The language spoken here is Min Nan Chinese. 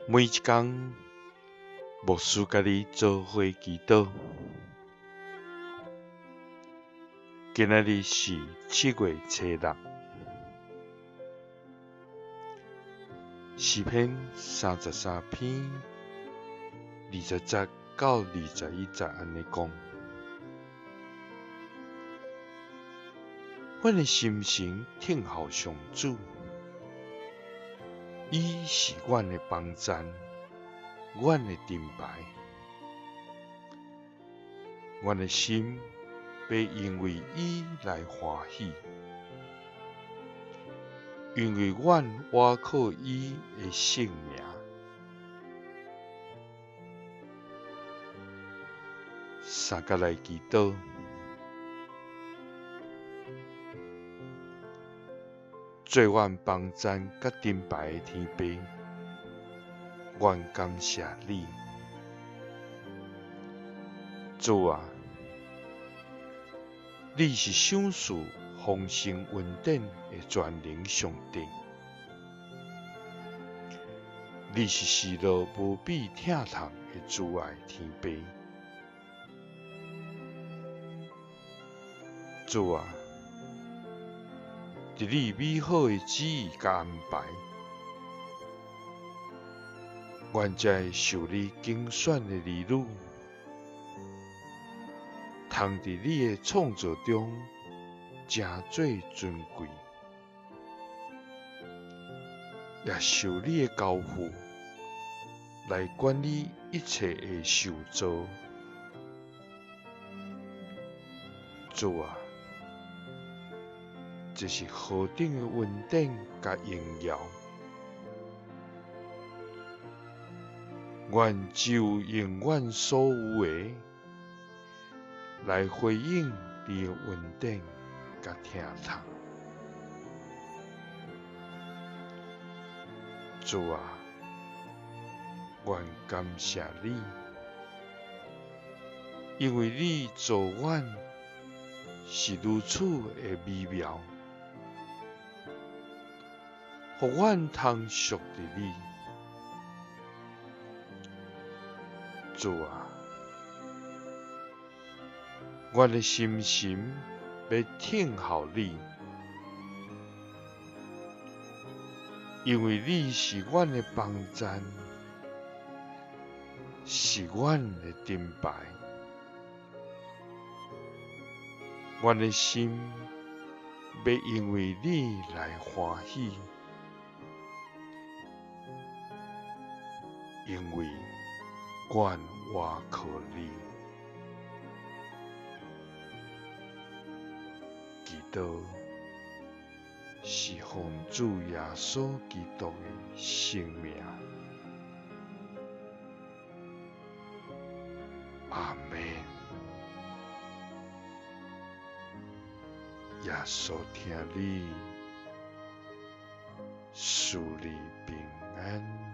每一工，牧師佮你做伙祈禱。今仔日是7月初6，詩篇33篇20節到21節按呢講：阮的心神聽候上主，伊是阮的幫贊，阮的盾牌，阮的心欲因為伊來歡喜，因為阮倚靠伊的聖名。三佮來祈禱。做阮幫贊佮盾牌的天父，阮感謝你，主啊，你是賞賜豐盛恩典的全能上帝，你是施落無比疼痛的慈愛天父，主啊。佇你美好的旨意佮安排，阮這會受你揀選的兒女，通佇你的創造中誠做尊貴，也受你的交付來管理一切的受造。主啊！這是何等的恩典佮榮耀！阮只有用阮所有的來回應你的恩典佮疼痛。主啊，阮感謝你，因為你造阮是如此的美妙。予阮通屬佇你，主啊，阮的心神欲聽候你，因為你是阮的幫贊，是阮的盾牌，阮的心欲因為你來歡喜。因為阮倚靠你，祈禱是奉主耶穌基督的聖名，阿們。耶穌疼你，賜你平安。